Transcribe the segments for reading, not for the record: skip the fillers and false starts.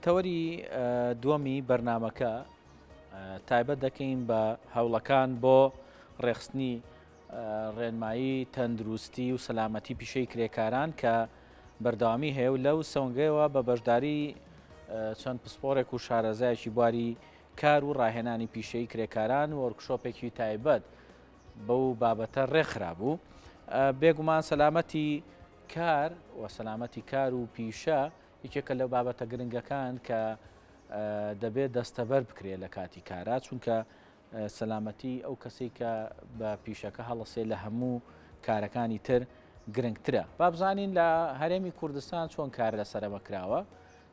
تەوەری دووەمی بەرنامەکە تایبەت دەکەین بە هەوڵەکان بۆ ڕێخستنی ڕێنمایی تەندروستی و سەلامەتی پیشەی کرێکاران کە بەردەوامی هەیە و لەو سەونگەیەوە بە بەشداری چەند پسپۆرێک و شارەزایەکی بواری کار و ڕاهێنانی پیشەی کرێکاران وۆرکشۆپێکی تایبەت بەو بابەتە ڕێکخرابوو. بێگومان سەلامەتی کار و سەلامەتی کار و پیشە یەکێکە لەو بابەتە گرنگەکان کە دەبێت دەستەبەر بکرێت لە کاتی کارا چونکە سەلامەتی ئەو کەسێک کە بە پیشەکە هەڵەسێ لە هەموو کارەکانی تر گرنگترە بابزانین لە هەرێمی کوردستان چۆن کار لەسەرەوە کراوە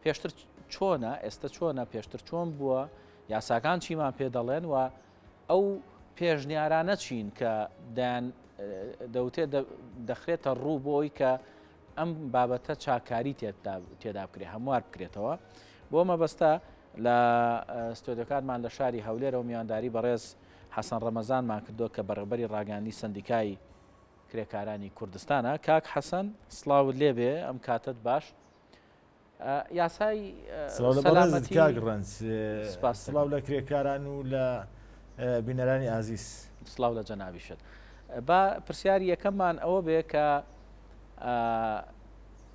پێشتر چۆنە ئێستا چۆنە پێشتر چۆن بووە یاساکان چیمان پێ دەڵێن و ئەو پێشنیارانە چین کە دەیان دەوتێت دەخرێتە ڕوو بۆی کە ئەم بابەتە چاکاری تێدا بکرێت هەموار بکرێتەوە بۆ مەبەستە لە ستۆدیۆکانمان لە شاری هەولێرەوە میوانداری بەڕێز حەسەن ڕەمەزانمان کردووە کە بەڕێوبەری ڕاگەیاندنی سەندیکای کرێکارانی کوردستانە کاک حەسەن سڵاوت لێبێ ئەم کاتت باش یاسای سڵاو لە بەڕێزت کاک ڕەنج سڵاو لە کرێکاران و لە بینەرانی ئازیز. سڵاو لە جەنابیشت. با پرسیاری یەکەممان ئەوە بێ کە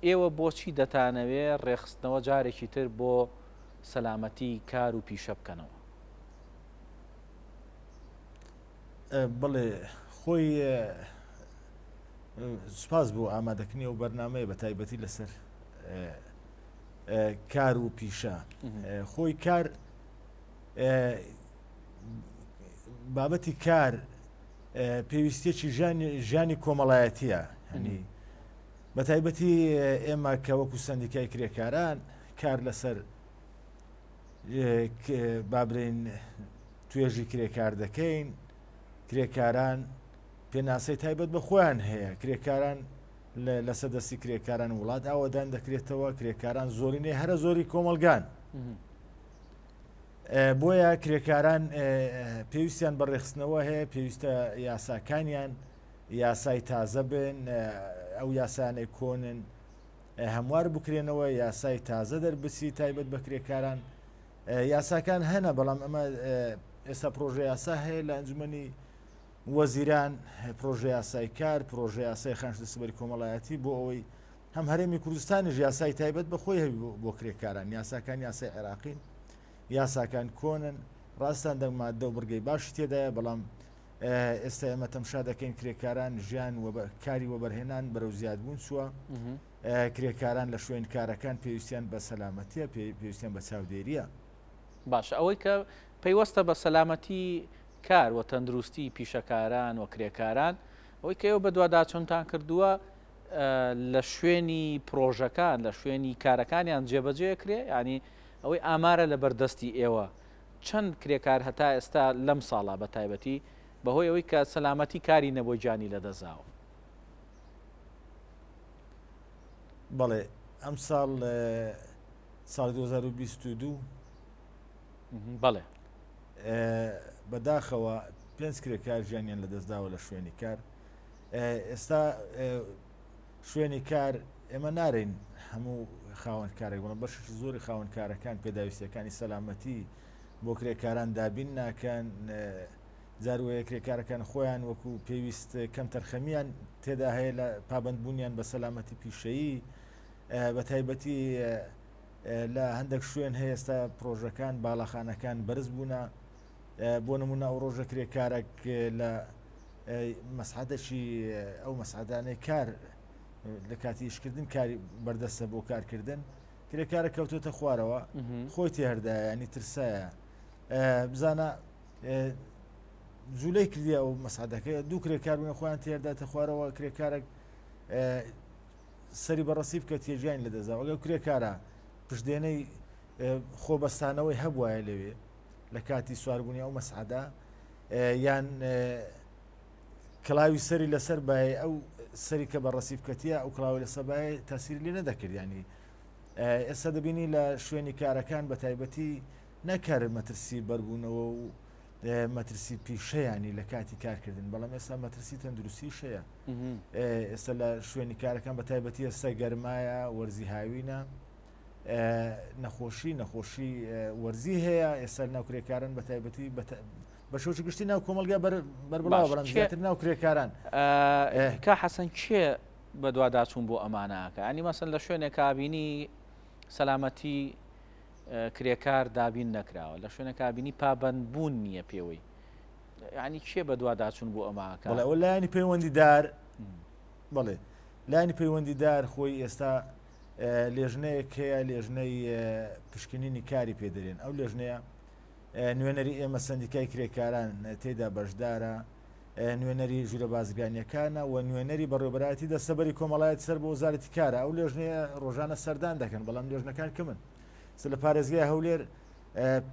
ئێوە بۆچی دەتانەوێ ڕێخستنەوە جارێکی تر بۆ سەلامەتی کار و پیشە بکەنەوە؟ بڵێ خۆی سوپاس بۆ ئامادەکنی ئەو بەرنمەیە بە تایبەتی لەسەر کار و پیشە خۆی کار بابەتی کار پێویستێکی ژیانی کۆمەڵایەتیە هەنی بە تایبەتی ئێمە کە وەکو سندیکای کرێکاران کار لەسەر بابرین توێژی کرێکار دەکەین کرێکاران پێناسەی تایبەت بە خۆیان هەیە کرێکاران لەسەر دەستی کرێکاران وڵات ئاوەدان دەکرێتەوە کرێکاران زۆرینەی هەرە زۆری کۆمەلگان بۆیە کرێکاران پێویستیان بە ڕێخستنەوە هەیە پێویستە یاساکانیان یاسای تازە بن ئەو یاسانەی کۆنن هەموار بکرێنەوە یاسای تازە دەربچی تایبەت بە کرێکاران یاساکان هەنە بەڵام ئەمە ئێستا پرۆژە یاسا هەیە لە ئەنجومی وەزیران، پرۆژەیاسای کار، پرۆژەیاسای خانشدەستەبەری کۆمەڵایەتی بۆ ئەوەی هەم هەرێمی کوردستانیش یاسای تایبەت بە خۆی هەبی بۆ کرێکاران، یاساکان یاسای عێراقین، یاساکان کۆنن، ڕاستان دەنگ ماددە و بڕگەی باشی تێدایە، بەڵام ئێستا ئێمە تەمشا دەکەین کرێکاران ژیان و کاری وەبەرهێنان بەرەو زیادبوون چووە، کرێکاران لە شوێن کارەکان پێویستیان بە سەلامەتیە، پێویستیان بە چاودێریە. باشە ئەوەی کە پەیوەستە بە سەلامەتی کار و تەندروستی پیشەکاران و کرێکاران، ئەوەی کە ئێوە بەدواداچوونتان کردووە لە شوێنی پرۆژەکان، لە شوێنی کارەکانیان جێبەجێ کرێ؟ یانی ئەوەی ئامارە لە بەردەستی ئێوە چەند کرێکار هەتا ئێستا لەم ساڵە بە تایبەتی بەهۆی ئەوەی کە سەلامەتی کاری نەبووە گیانی لەدەستداوە؟ بەڵێ ئەمساڵ ساڵی 2022 بەڵێ. بەداخەوە پێنج کرێکار ژیانیان لەدەستداوە لە شوێنی کار ئێستا شوێنی کار ئێمە نارین هەموو خاوەن کارێک بەڵام بەشێکی زۆری خاوەن کارەکان پێداویستیەکانی سەلامەتی بۆ کرێکاران دابین ناکەن جاروەیە کرێکارەکان خۆیان وەکو پێویست کەم تەرخەمیان تێدا هەیە لە پابندبوونیان بە سەلامەتی پیشەیی بە تایبەتی لە هەندێک شوێن هەیە ئێستا پرۆژەکان باڵەخانەکان بەرز بوونە بۆ نمونە ئەو ڕۆژە کرێکارێک لە مەسعدەکی ئەو مەسعدانەی کار لە کاتی ئیشکردن کاری بەردەستە بۆ کارکردن کرێکارە کەوتۆتە خوارەوە خۆی تێهردایە ینی ترسایە بزانە جوولەی کردی ئەو مەسعدەکە دوو کرێکار بوون خۆیان تێرداتە خوارەوە کرێکارێک سەری بە ڕەسیف کەتیە گیانی لەدەستدا ئەگەر کرێکارە پشدێنەی خۆبەستانەوەی هەبواە لەوێ لە کاتی سواربوونی ئەو مەسعدا یان کلااوی سەری لەسەر بای ئەو سەری کە بە ڕەسیف کەتیە ئەو کلااوی لەسەر بای تاسیری لێ نەدەکرد ینی ئێستا دەبینی لە شوێنی کارەکان بە تایبەتی نەکار مەترسی بەربوونەوە و مەترسی پیشەیانی لە کاتی کارکردن بەڵام ئێستا مەترسی تەندروستیش هەیە ئێستا لە شوێنی کارەکان بە تایبەتی ئێستا گەرمایە وەرزی هاوینە. نەخۆشی نەخۆشی وەرزی هەیە ئێستا ناو کرێکاران بە تایبەتی بە شێوەی گشتی ناو کۆمەڵگا بەربڵاوە بەڵام زیاتر ناو کرێکاران. کا حەسەن کێ بەدواداچوون بۆ ئەمانە ئەکا؟ یانی مەسەن لە شوێنێکا بینی سەلامەتی کرێکار دابین نەکراوە لە شوێنێکا بینی پابەندبوون نییە پێوەی یعنی کێ بەدواداچوون بۆ ئەمە ئەکا؟ بەڵێ ئەوە لایەنی پەیوەندیدار بەڵێ لایەنی پەیوەندیدار خۆی ئێستا لێژنەیەک هەیە لێژنەی پشکنینی کاری پێدەرێن ئەو لێژنەیە نوێنەری ئێمە سەندیکای کرێکاران تێدا بەشدارە، نوێنەری ژوورە بازرگانییەکانە و نوێنەری بەڕێوەبەرایەتی دەستەبەری کۆمەڵایەتی سەر بە وەزارەتی کارە. ئەو لێژنەیە ڕۆژانە سەردان دەکەن، بەڵام لێژنەکان کەمن. ئێستا لە پارێزگای هەولێر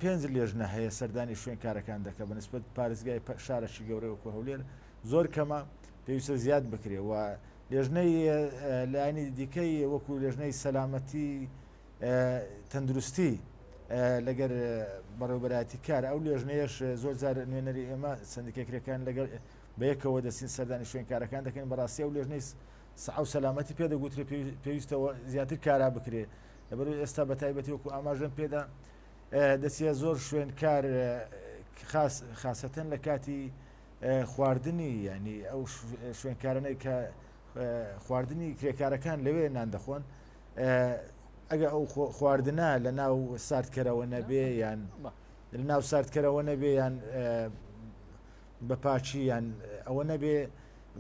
پێنج لێژنە هەیە سەردانی شوێنکارەکان دەکە بە نسبەت پارێزگای شارەکی گەورەی وەکو هەولێر زۆر کەمە، پێویستە زیاد بکرێ و لێژنەی لایەنی دیکەی وەکو لێژنەی سەلامەتی تەندروستی لەگەر بەڕێوبەرایەتی کار ئەو لێژنەیەش زۆر جار نوێنەری ئێمە سندیکای کرێکاران لەگەڵ بەیەکەوە دەچین سەردانی شوێنکارەکان دەکەین بەڕاستی ئەو لێژنەی سەعە و سەلامەتی پێ دەگوترێ پێویستەوە زیاتر کارا بکرێ لەبەر ئێستا بە تایبەتی وەکو ئاماژەم پێدا دەچیە زۆر شوێنکار خاص خاصەتەن لە کاتی خواردنی ینی ئەو شوێنکارانەی کە خواردنی کرێکارەکان لەوێ نان دەخۆن ئەگە ئەو خواردنە لە ناو ساردکەرەوە نەبێ یان لە ناو ساردکەرەوە نەبێ یان بە پاچی یان ئەوە نەبێ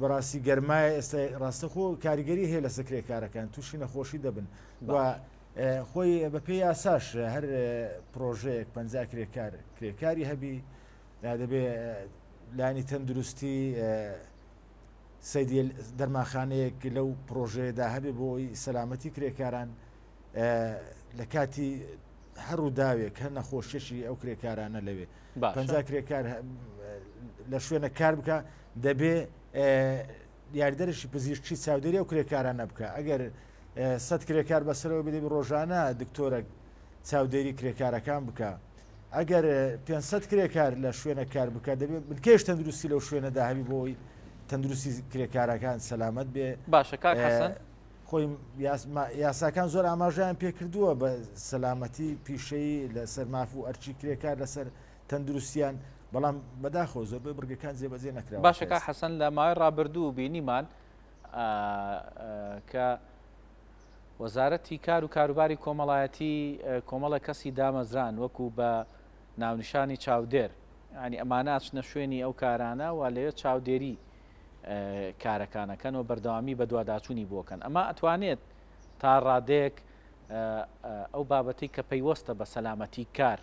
بەڕاستی گەرمایە ئێستا ڕاستەخۆ کاریگەری هەیە لەسەر کرێکارەکان تووشی نەخۆشی دەبن و خۆی بە پێی یاساش هەر پرۆژەیەک پ کرێکار کرێکاری هەبی دەبێ لانی تەندروستی سەیدیە دەرمانخانەیەک لەو پڕۆژەیەدا هەبێ بۆ ئەوەی سەلامەتی کرێکاران لە کاتی هەر ڕووداوێک هەر نەخۆشیەکی ئەو کرێکارانە لەوێ پەنجا کرێکار لە شوێنە کار بکە دەبێ یاریدەرشی پزیشکی چاودێری ئەو کرێکارانە بکە ئەگەر سەد کرێکار بەسەرەوە بدەبی ڕۆژانە دکتۆرە چاودێری کرێکارەکان بکە ئەگەر 500 کرێکار لە شوێنە کار بکە دەبێت بنکەیش تەندروستی لەو شوێنەدا هەبی بۆی تەندروستی کرێکارەکان سەلامەت بێ باشە کاک حەسەن خۆی یاساکان زۆر ئاماژیان پێکردووە بە سەلامەتی پیشەیی لەسەر ماف و ئەرچی کرێکار لەسەر تەندروستیان بەڵام بەداخەوە زۆربەی بڕگەکان جێبەجێ نەکراوە باشە کاک حەسەن لە ماوەی ڕابردوو بینیمان کە وەزارەتی کار و کاروباری کۆمەڵایەتی کۆمەڵێک کەسی دامەزران وەکو بە ناونیشانی چاودێر ینی ئەمانە ئەچنە شوێنی ئەو کارانە و لەوێ چاودێری کارەکانەکەن و بەردەوامی بەدواداچوونی بۆکەن ئەمە ئەتوانێت تا ڕادەیەک ئەو بابەتی کە پەیوەستە بە سەلامەتی کار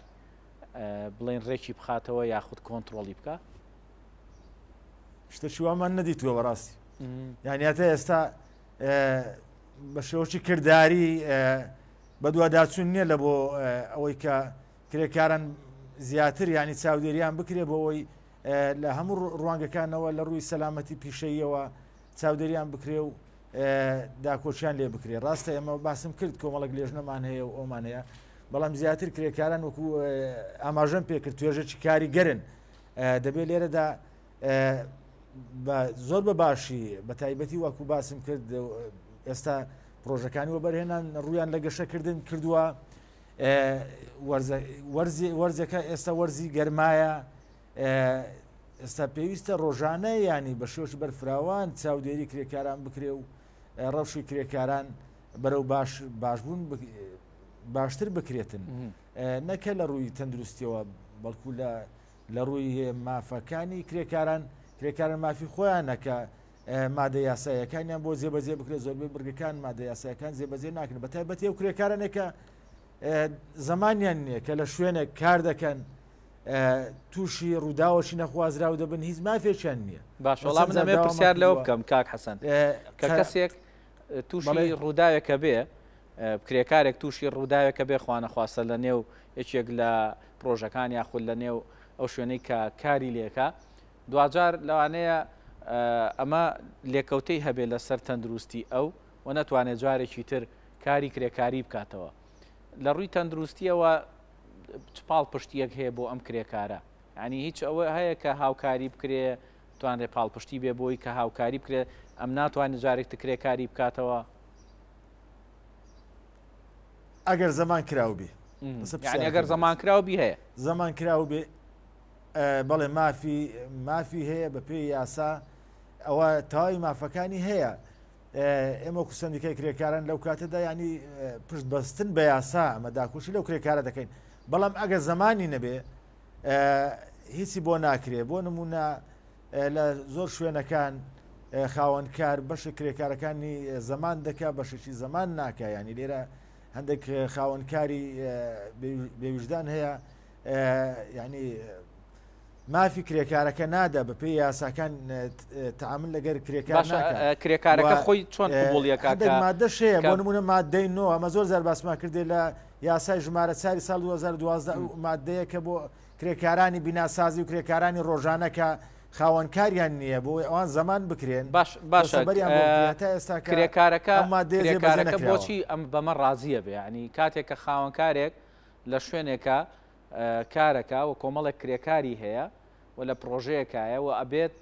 بڵێن ڕێکی بخاتەوە یاخود کۆنتترۆلی بکە شتەکی وامان نەدیتووە بەڕاستی یعنی هەتا ئێستا بە شێوەکی کردداری بەدواداچوون نییە لە بۆ ئەوەی کە کرێکاران زیاتر ینی چاودێریان بکرێ بۆ ئەوەی لە هەموو ڕوانگەکانەوە لە ڕووی سەلامەتی پیشەیەوە چاودێریان بکرێ و داکۆچیان لێ بکرێ ڕاستە ئێمە باسم کرد کۆمەڵک لێژنەمان هەیە و ئەومان هەیە بەڵام زیاتر کرێکاران وەکو ئاماژەم پێکرد توێژێکی کاریگەرن دەبێت لێرەدا زۆر بە باشی بە تایبەتی وەکو باسم کرد ئێستا پرۆژەکانی وەبەرهێنان ڕویان لە گەشەکردن کردووە وەرزەکە ئێستا وەرزی گەرمایە ئێستا پێویستە ڕۆژانە ینی بە شێوش بەرفراوان چاودێری کرێکاران بکرێ و ڕەوشی کرێکاران بەرەو باش باشبوون باشتر بکرێتن نەکە لە ڕووی تەندروستیەوە بەڵکو لە لە ڕووی مافەکانی کرێکاران، کرێکاران مافی خۆیانە کە مادە یاساییەکانیان بۆ جێبەجێ بکرێت، زۆربەی بڕگەکان مادە یاسایەکان جێبەجێ ناکرێن، بە تایبەتی ئەو کرێکارانێک کە زمانیان نییە کە لە شوێنێک کار دەکەن تووشی ڕووداوەشی نەخوازراو دەبن هیچ مافێکیان نییە. باش وەڵام من ئەمەوێ پرسیار لەوە بکەم کاک حەسەن کە کەسێک تووشی ڕووداوێکە بێ کرێکارێک تووشی ڕووداوێکە بێ خوانەخواستە لە نێو یەکێک لە پرۆژەکان یاخود لە نێو ئەو شوێنەی کە کاری لێکە دواجار لەوانەیە ئەمە لێکەوتەی هەبێت لەسەر تەندروستی ئەو و نەتوانێت جارێکی تر کاری کرێکاری بکاتەوە لە ڕووی تەندروستیەوە چ پاڵ پشتیەک هەیە بۆ ئەم کرێکارە ینی هیچ ئەوە هەیە کە هاوکاری بکرێ توانرێ پاڵپشتی بێ بۆی کە هاوکاری بکرێت ئەم ناتوانێت جارێک تکرێکاری بکاتەوە. ئەگەر زەمان کراو بێ. یعنی ئەگەر زەمان کراو بی هەیە. زەمان کراو بێ بەڵێ مافی مافی هەیە بە پێی یاسا ئەوە تەواوی مافەکانی هەیە. ئێمە وەکو سەندیکای کرێکاران لەو کاتەدا ینی پشت بەستن بە یاسا ئەمە داکۆشی لەو کرێکارە دەکەین بەڵام ئەگەر زمانی نەبێ هیچی بۆ ناکرێ بۆ نمونە لە زۆر شوێنەکان خاوەنکار بەشە کرێکارەکانی زەمان دەکا بەشێکی زەمان ناکە ینی لێرە هەندێک خاوەنکاری بێویژدان هەیە ینی مافی کرێکارەکە نادا بە پێی یاساکان تعامل لەگەر کرێکار کرێکارەکە خۆی چۆن قبوڵیەکە مادەش هەیە بۆ نمونە مادەی نۆ ئەمە زۆر زار باسمان کردێ لە یاسای ژمارە چاری ساڵ 2012 مادەیە کە بۆ کرێکارانی بیناسازی و کرێکارانی ڕۆژانە کە خاوەنکاریان نییە بۆ ئەوان زەمان بکرێن باش باشە تا ئێستا کرێکارەکە کرێکارەکە بۆچی ئەم بەمە ڕازیە بێ ینی کاتێک کە خاوەنکارێک لە شوێنێکە کارەکە و کۆمەڵێک کرێکاری هەیە و لە پرۆژەیەکایە و ئەبێت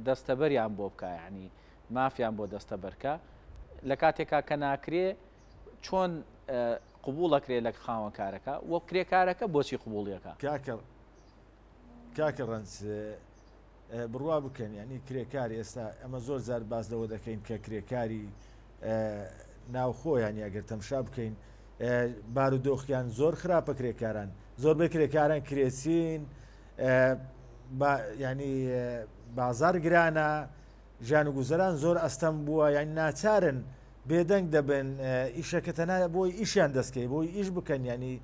دەستەبەریان بۆ بکە ینی مافیان بۆ دەستەبەرکە لە کاتێکا کە ناکرێ چۆن قبوڵەکرێ لە خاوەنکارەکە و کرێکارەکە بۆچی قبوڵیەکە؟ کاکە کاکە ڕەنج بڕوا بکەن ینی کرێکار ئێستا ئەمە زۆر جار باس لەوە دەکەین کە کرێکاری ناوخۆ ینی ئەگەر تەمشا بکەین بارودۆخیان زۆر خراپە کرێکاران زۆربەی کرێکاران کرێچین ینی بازار گرانە ژیان و گوزەران زۆر ئەستەم بووە یان ناچارن بێدەنگ دەبن ئیشەکە تەنها بۆی ئیشیان دەستکەی بۆی ئیش بکەن ینی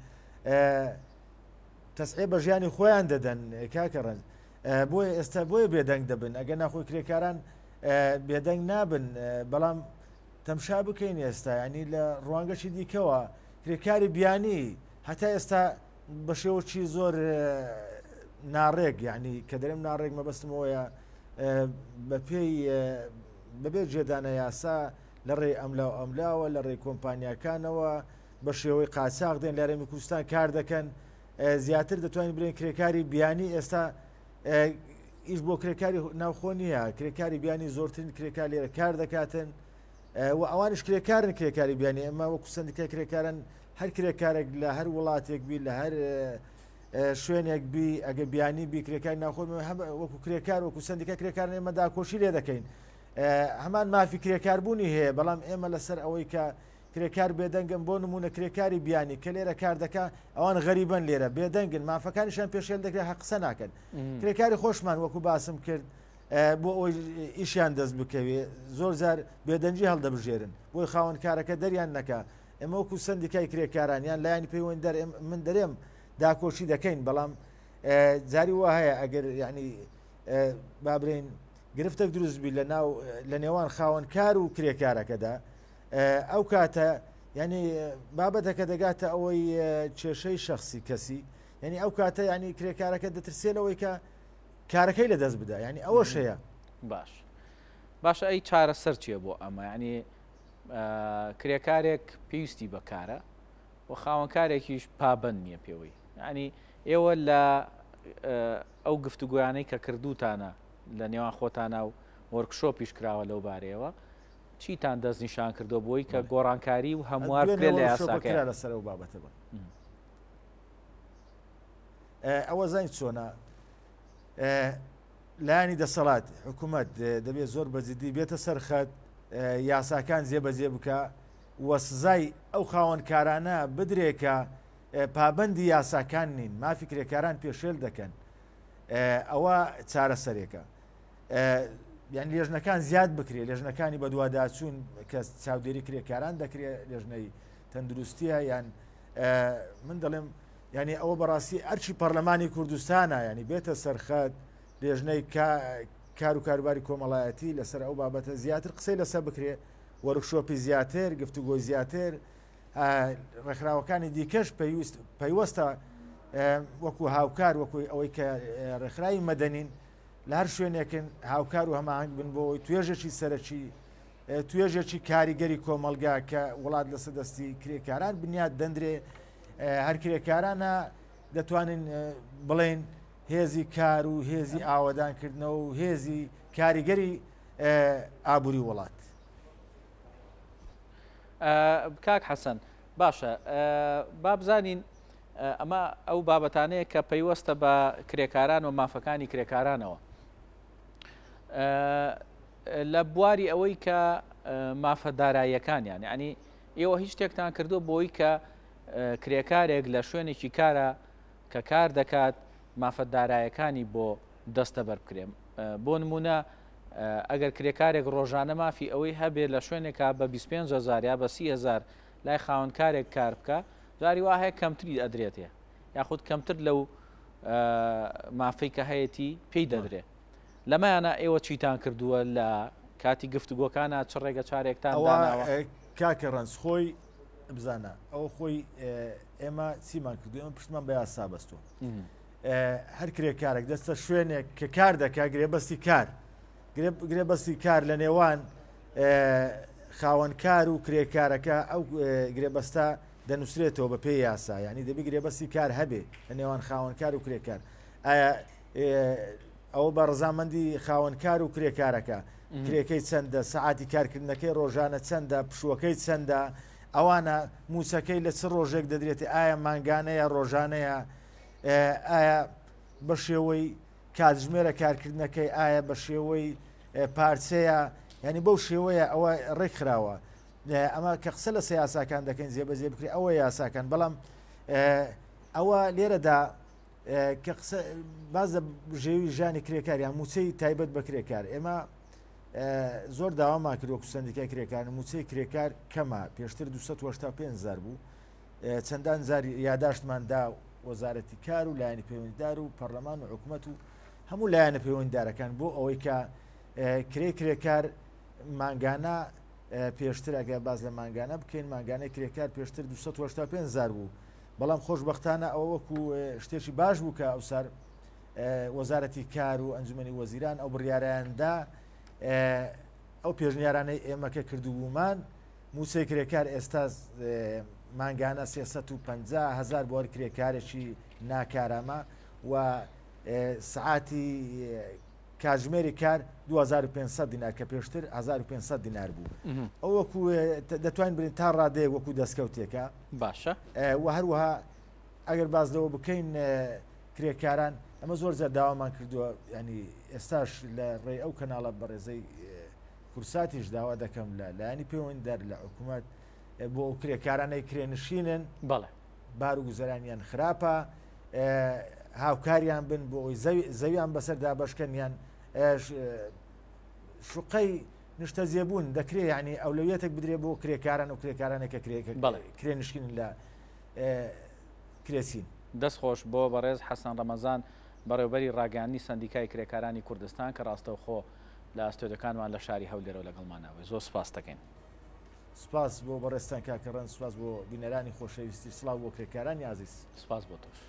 تەسعێ بە ژیانی خۆیان دەدەن کاکە ڕەنج بۆیە ئێستا بۆیە بێدەنگ دەبن ئەگەر ناخۆی کرێکاران بێدەنگ نابن بەڵام تەمشا بکەین ئێستا ینی لە ڕوانگەشی دیکەوە کرێکاری بیانی هەتا ئێستا بە شێوەکی زۆر ناڕێک یعنی کە دەرم ناڕێک مەبەستمەوەیە بە پێی بەبێ جێدانە یاسا لە ڕێی ئەملا و ئەملاوە لە ڕێی کۆمپانیاکانەوە بە شێوەی قاچاخ دێن لە هەرێمی کوردستان کار دەکەن زیاتر دەتوانین برێن کرێکاری بیانی ئێستا ئیش بۆ کرێکاری ناوخۆ نییە کرێکاری بیانی زۆرترین کرێکار لێرە کار دەکاتن و ئەوانش کرێکارن کرێکاری بیانی ئەمە وەکو سندیکای کرێکارن هەر کرێکارێک لە هەر وڵاتێک بی لە هەر شوێنێک بی ئەگە بیانی بی کرێکاری ناوخۆ وەکو کرێکار وەکو سندیکای کرێکارن ئێمە داکۆشی لێ دەکەین هەمان مافی کرێکاربوونی هەیە بەڵام ئێمە لەسەر ئەوەی کە کرێکار بێدەنگن بۆ نمونە کرێکاری بیانی کە لێرە کار دەکا ئەوان غەریبەن لێرە بێدەنگن مافەکانیشان پێشێل دەکرێت هە قسە ناکەن کرێکاری خۆشمان وەکو باسم کرد بۆ ئەوەی ئیشیان دەست بکەوێ زۆر جار بێدەنگی هەڵدەبژێرن بۆی خاوەن کارەکە دەریان نەکا ئێمە وەکو سندیکای کرێکاران یان لایەنی پەیوەنددار من دەرێم داکۆشی دەکەین بەڵام جاری وا هەیە ئەگەر یعنی با برێن گرفتێک دروست بی لە ناو لە نێوان خاوەنکار و کرێکارەکەدا ئەو کاتە ینی بابەتەکە دەگاتە ئەوەی کێشەی شخصی کەسی یعنی ئەو کاتە ینی کرێکارەکە دەترسێ لەوەی کە کارەکەی لە دەست بدا ینی ئەوەش هەیە باش باشە ئەی چارەسەر چییە بۆ ئەمە ینی کرێکارێک پێویستی بەکارە و خاوەنکارێکیش پابند نییە پێوەی ینی ئێوە لە ئەو گفتوگۆیانەی کە کردوتانە لە نێوان خۆتانە و وەرکشۆپیش کراوە لەو بارەیەوە چیتان دەستنیشان کردو بۆی کە گۆڕانکاری و هەموار بکرێت لە یاساکە لەسەر ئەو بابەتە بە ئەوە زانین چۆنە لایەنی دەسەڵات حکوومەت دەبێت زۆر بەجددی بێتە سەرخەت یاساکان جێبەجێ بکە و سزای ئەو خاوەنکارانە بدرێ کە پابەندی یاساکان نین مافی کرێکاران پێشێل دەکەن ئەوە چارەسەرێکە یان لێژنەکان زیاد بکرێت لێژنەکانی بەدواداچوون کە چاودێری کرێکاران دەکرێت لێژنەی تەندروستیە یان من دەڵێم یعنی ئەوە بەڕاستی ئەرچی پەرلەمانی کوردستانە ینی بێتە سەرخەت لێژنەی کار و کاروباری کۆمەڵایەتی لەسەر ئەو بابەتە زیاتر قسەی لەسەر بکرێ وەرکشۆپی زیاتر گفتوگۆی زیاتر ڕێکخراوەکانی دیکەش پێویست پەیوەستە وەکو هاوکار وەکو ئەوەی کە ڕێکخراوی مەدەنین لە هەر شوێنێکن هاوکار و هەماهنگ بن بۆ ئەوەی توێژێکی سەرەکی توێژێکی کاریگەری کۆمەڵگا کە وڵات لەسەر دەستی کرێکاران بنیات دەندرێ هەر کرێکارانە دەتوانین بڵێن هێزی کار و هێزی ئاوەدانکردنەوە و هێزی کاریگەری ئابووری وڵات. کاک حەسەن. باشە با بزانین ئەمە ئەو بابەتانەیە کە پەیوەستە بە کرێکاران و مافەکانی کرێکارانەوە. لە بواری ئەوەی کە مافە داراییەکانیان یعنی ئێوە هیچ شتێکتان کردو بۆی کە کرێکارێک لە شوێنێکی کارە کە کار دەکات مافە دارایەکانی بۆ دەستەبەر بکرێن بۆ نمونە ئەگەر کرێکارێک ڕۆژانە مافی ئەوەی هەبێت لە شوێنێکا بە 25هزار یا بە 30هزار لای خاوەنکارێک کار بکە جاری وا هەیە کەمتری ئەدرێتێ یاخود کەمتر لەو مافەی کە هەیەی پێی دەدرێ لەمایانە ئێوە چیتان کردووە لە کاتی گفتوگۆکانە چ ڕێگە چارێکتان داناوە؟ کاکە ڕەنج خۆی بزانە ئەوە خۆی ئێمە چیمان کردو ئێمە پشتمان بە یاسا بەستووە هەر کرێکارێک دەستە شوێنێک کە کار دەکا گرێبەستی کار گرێبەستی کار لە نێوان خاوەنکار و کرێکارەکە ئەو گرێبەستە دەنووسرێتەوە بە پێی یاسا یعنی دەبی گرێبەستی کار هەبێ لە نێوان خاوەنکار و کرێکار ئایا ئەوە بە ڕزامەندی خاوەنکار و کرێکارەکە کرێکەی چەندە سەعاتی کارکردنەکەی ڕۆژانە چەندە پشووەکەی چەندە ئەوانە موچەکەی لە چ ڕۆژێک دەدرێت ئایا مانگانەیە ڕۆژانەیە ئایا بە شێوەی کاتژمێرە کارکردنەکەی ئایا بە شێوەی پارچەیە ینی بەو شێوەیە ئەوە ڕێکخراوە ئەمە کە قسە لە سیاساکان دەکەین جێبەجێ بکرێت ئەوە یاساکان بەڵام ئەوە لێرەدا کە قسە باز لە بژێوی ژیانی کرێکار یان موچەی تایبەت بە کرێکار ئێمە زۆر داوامان کرد وەکو سندیکای کرێکار موچەی کرێکار کەمە پێشتر 285 هزار بوو چەندان جار یاداشتمان دا وەزارەتی کار و لایەنی پەیوەندیدار و پەرلەمان و حکومەت و هەموو لایەنە پەیوەنددارەکان بۆ ئەوەی کە کرێ کرێکار مانگانە پێشتر ئەگەر باز لە مانگانە بکەین مانگانەی کرێکار پێشتر 285 هزار بوو بەڵام خۆشببختانە ئەوە وەکو شتێکی باش بوو کە ئەوسار وەزارەتی کار و ئەنجومی وەزیران ئەو بڕیاریاندا ئەو پێشنیارانەی ئێمە کە کردوومان مووچەی کرێکار ئێستا مانگانە 350 هزار بۆ هەر کرێکارێکی ناکارامە و سعاتی کاتژمێری کار 2500 دینار کە پێشتر 1500 دینار بوو ئەو وەکو دەتوانین برین تا ڕادەیەک وەکو دەستکەوتێکە باشە و هەروەها ئەگەر باز لەوە بکەین کرێکاران ئەمە زۆر جار داوامان کردووە ینی ئێستاش لە ڕێی ئەو کەناڵە بەڕێزەی کورساتیش داوا دەکەم لە لایەنی پەیوەنددار لە حکوومەت بۆ ئەو کرێکارانەی کرێنشینن بەڵێ بار و گوزەرانیان خراپە هاوکاریان بن بۆ ئەوی زەویان بەسەر دابشکەن یان شوقەی نیشتەجێبوون دەکرێت ینی ئەولەویەتێک بدرێ بۆ کرێکاران و کرێکارانێک کە کرێنشین لە کرێچین. دەست خۆش بۆ بەڕێز حەسەن ڕەمەزان بەڕێوبەری ڕاگەیاندنی سەندیکای کرێکارانی کوردستان کە ڕاستەوخۆ لە ئەستۆدەکانمان لە شاری هەولێرەوە لەگەڵمانە بووی زۆر سپاست دەکەین. سپاس بۆ بەڕێزتان کاکە ڕەنج سپاس بۆ بینەرانی خۆشەویستی سڵاو بۆ کرێکارانی ئازیز. سپاس بۆ تۆش.